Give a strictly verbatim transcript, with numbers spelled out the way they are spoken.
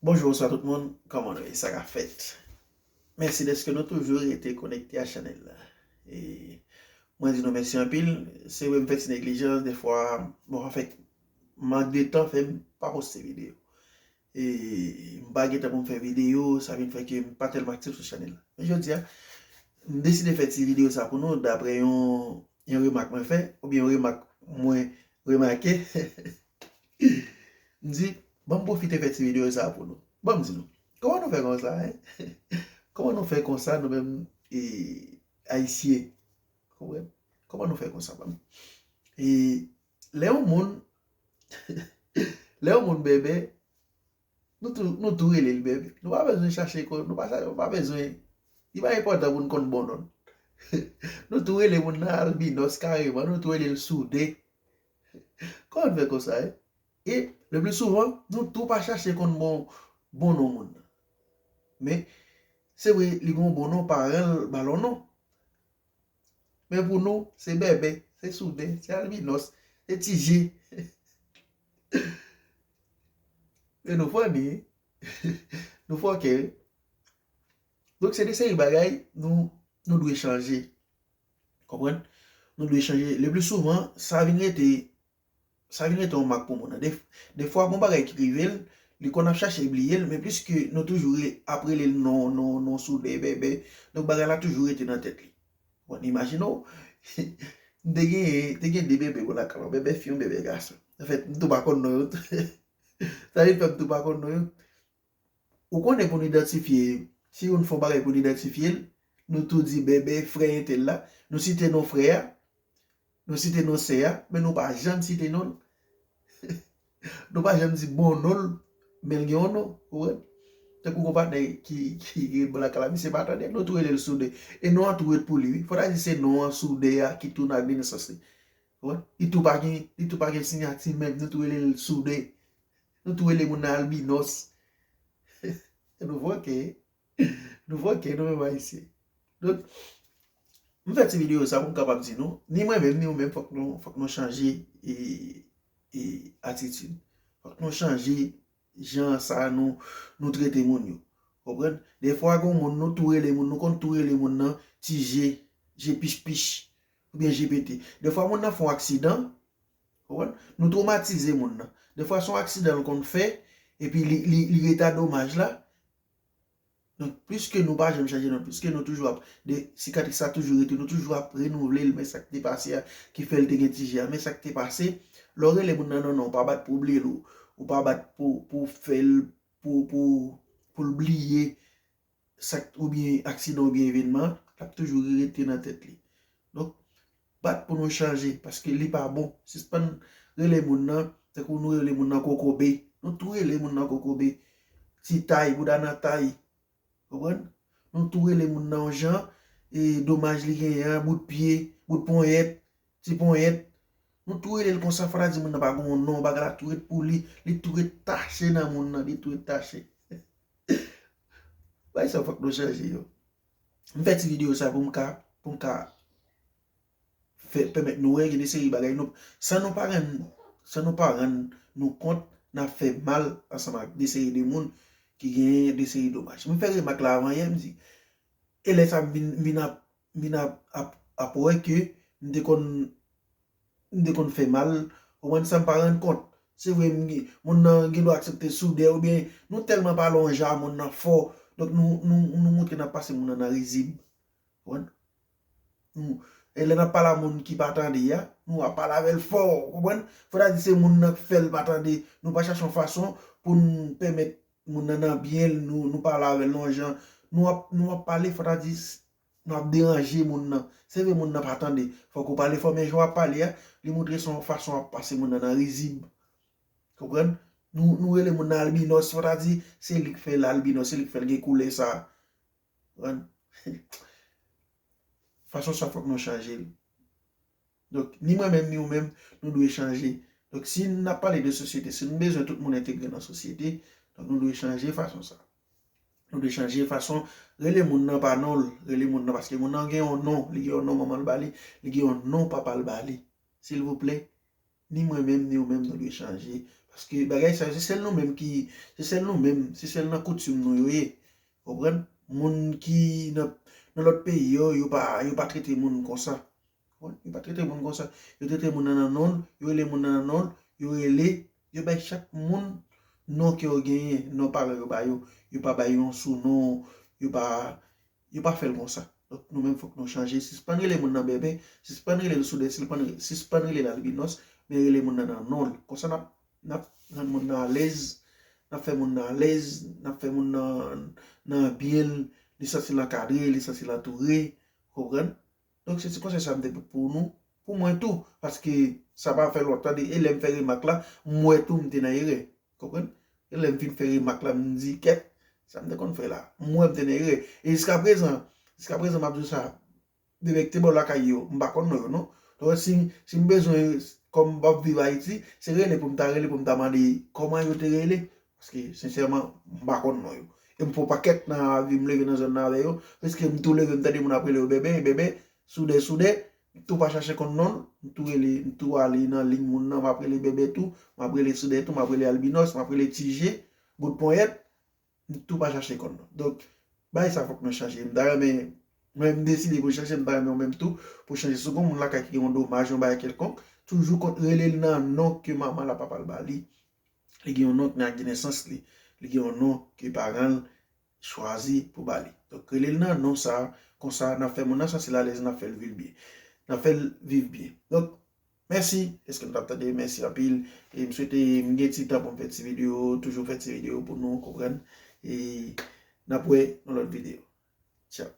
Bonjou, bonswa tout moun, kòman nou ye, sa k ap fèt? Mèsi dèske nou toujou rete konekte a chanèl la. E mwen di nou mèsi anpil. Se vre m fè ti neglijans, defwa, bon, anfèt, mank de tan fè m pa poste videyo. E m pa gen tan pou m fè videyo, sa vin fè ke m pa tèlman aktif sou chanèl la. Men jodi a, m deside fè ti videyo sa pou nou, daprè yon, yon remak mwen fè, oubyen yon remak mwen remake. M di, ban m pwofite fè ti videyo sa pou nou. Ban m di nou, kòman nou fè konsa, en? Kòman nou fè konsa, nou menm, e, Ayisyen? Konprann? Kòman nou fè konsa, ban m? E, lè yon moun, lè yon moun bèbè, nou tou, nou tou rele l bèbè. Nou pa bezwen chache kon, nou pa, nou pa bezwen, li pa enpòtan pou n konn bon non l. Nou tou rele moun nan albinòs kareman, nou tou rele l soude. Kòman n fè konsa, en? E, le pli souvan, nou tou pa chache konn bon, bon non moun nan. Men, se vre, li gen yon bon non, paran l ba l yon non. Men pou nou, se bèbè, se soude, se albinòs, se ti je. E nou funny, wi. Nou fòkè, wi. Donk, se de seri bagay nou, nou dwe chanje. Konprann? Nou dwe chanje. Le pli souvan, sa vin rete, sa vin rete yon mak pou moun nan. De, defwa, gon bagay ki rive l, li konn ap chache bliye l, men pliske nou toujou re, ap rele l non, non, non, soude, bèbè. Donk, bagay la toujou rete nan tèt li. Bon, imajine w, m te gen, te gen de bèbè bò lakay mwen, bèbè fi, yon bèbè gason. Anfèt, m tou pa konn non yo. Sa vin fè m tou pa konn non yo. Ou konnen pou n idantifye, si youn fè yon bagay pou n idantifye l, nou tou di bèbè frè entèl la, nou site non frè a, nou site non sè a, men nou pa janm site non l. Nou pa janm di bon non l, men l gen yon non, ou konprann? Tankou gon patnè ki, ki gen bò lakay la, misye pa tande, nou tou rele l soude. E non an tou ret pou li, wi. Fò ta di se non an soude a ki tounen ak de nesans li. Ou konprann? Li tou pa gen, li tou pa gen siyati menm, nou tou rele l soude. Nou tou rele moun nan albinòs. Nou fòkè. Nou fòkè, nou menm Ayisyen. Donk, m fè ti videyo sa pou m kapab di nou, ni mwen menm, ni ou menm, fòk nou, fòk nou chanje, e, e, atitid. Fòk nou chanje jan sa nou, nou trete moun yo. Konprann? Defwa, gon moun, nou tou rele moun, nou konn tou rele moun nan ti je, je pich pich, oubyen je pete. Defwa, moun nan fè yon aksidan, konprann? Nou twomatize moun nan. Defwa, se yon aksidan l konn fè, epi li, li, li rete a domaj la. Donk, pliske nou pa janm chanje non, pliske nou toujou ap, de, sikatris sa toujou rete, nou toujou ap renouvle l, men sa k te pase a, ki fè l te gen ti je a, men sa k te pase, lè w rele moun nan non, non, ou pa bat pou w bliye l, ou, ou pa bat pou, pou w fè l, pou, pou, pou l bliye sa k, oubyen aksidan, oubyen evènman, l ap toujou rete nan tèt li. Donk, bat pou nou chanje, paske li pa bon. Sispann rele moun nan, tankou nou rele moun nan kokobe. Nou tou rele moun nan kokobe. Ti tay, bouda nan tay. Konprann? Nou tou rele moun nan yon jan, e domaj li genyen an, bout pye, bout ponyèt, ti ponyèt. Nou tou rele l konsa, fò ta di moun nan pa gen yon non, bagay la tou ret pou li, li tou ret tache nan moun nan, li tou ret tache. Bagay sa fòk nou chanje yo. M fè ti videyo sa pou m ka, pou m ka fè, pèmèt nou wè gen de seri bagay nou, san nou pa rann, san nou pa rann nou kont, n ap fè mal ansanm ak de seri de moun ki genyen de seri domaj. M fè remak la avan yè, m di, e lè sa m vin, vin ap, vin ap, ap, ap wè ke m te konn, m te konn fè mal, ou konprann, san m pa rann kont. Se vre, m gen, moun nan gen dwa aksepte soudè, oubyen nou tèlman pale yon jan a moun nan fò, donk nou, nou, nou montre n ap pase moun nan nan rizib. Konprann? Nou, e lè n ap pale a moun ki pa tande a, nou ap pale avè l fò, konprann? Fò ta di se moun nan k fè l pa tande, nou pa chache yon fason pou n pèmèt moun nan nan byen l, nou, nou pale avè l nan yon jan, nou ap, nou ap pale, fò ta di, s-, nou ap deranje moun nan. Se vre moun nan pa tande, fòk ou pale fò, men jan w ap pale a, li montre se yon fason w ap pase moun nan nan rizib. Konprann? Nou, nou rele moun nan albinòs, fò ta di, se li k fè l albinòs, se li k fè l gen koulè sa. Konprann? Fason sa fòk nou chanje l. Donk, ni mwen menm, ni ou menm, nou dwe chanje. Donk, si n ap pale de sosyete, si nou bezwen tout moun entegre nan sosyete, donk nou dwe chanje fason sa. Nou dwe chanje fason, rele moun nan pa non l, rele moun nan, paske moun nan gen yon non, li gen yon non manman l ba li, li gen yon non papa l ba li. Silvouplè, ni mwen menm, ni ou menm, nou dwe chanje, Paske bagay sa yo, se sèl nou menm ki, se sèl nou menm, se sèl nan koutim nou yo ye. Konprann? Moun ki nan, nan lòt peyi yo, yo pa, yo pa trete moun konsa. Konprann? Yo pa trete moun konsa. Yo trete moun nan nan non l, yo rele moun nan nan non l, yo rele, yo bay chak moun non ke yo genyen, non paran yo ba yo. Yo pa bay yon sounon, yo pa, yo pa fè l konsa. Donk, nou menm fòk nou chanje. Sispann rele moun nan bèbè, sispann rele l soudè, sispann, sispann rele l albinos, men rele moun nan nan non l. Konsa n ap, n ap rann moun nan alèz, n ap fè moun nan alèz, n ap fè moun nan, nan byen l, li santi l ankadre, li santi l antoure, konprann? Donk, se ti konsèy sa m te pou nou, pou mwen tou, paske sa pa fè lontan de, e lè m fè remak la, m wè tou m te nan erè, konprann? E lè m fin fè remak la, m di, kèt, sa m te konn fè la, m wè m te nan erè. E jiska prezan, jiska prezan, m ap di w sa, de nèg te bò lakay yo, m pa konn non yo, non. Donk, si, si m bezwen, kòm m ap viv Ayiti, se rele pou m ta rele, pou m ta mande kòman yo te rele. Paske, sensèman, m pa konn non yo. E m fè yon pakèt nan lavi m leve nan zòn nan avè yo. Paske m tou leve, m tande moun ap rele yo bèbè, bèbè, soudè, soudè. M tou pa chache konn non l. M tou rele, m tou ale nan liy moun nan, m ap rele bèbè tou, m ap rele soudè tou, m ap rele albinos, m ap rele tije, bout ponyèt. M tou pa chache konn non. Donk, bagay sa fòk nou chanje. M ta renmen, mwen m deside pou chanje, m ta renmen ou menm tou, pou chanje. Si w gen yon moun lakay ki gen yon domaj, yon bagay kèlkonk, toujou konn rele l nan non ke manman l ak papa l ba li. Li gen yon non ki nan ak de nesans li. Li gen yon non ke paran l chwazi pou ba li. Donk, rele l nan non sa, konsa, n ap fè moun nan santi l alèz, n ap fè l viv byen. N ap fè l viv byen. Donk, mèsi, èske nou t ap tande? Mèsi anpil. E m swete m gen ti tan pou m fè ti videyo, toujou fè ti videyo pou nou, konprann? E n ap wè nan lòt videyo. Tchao.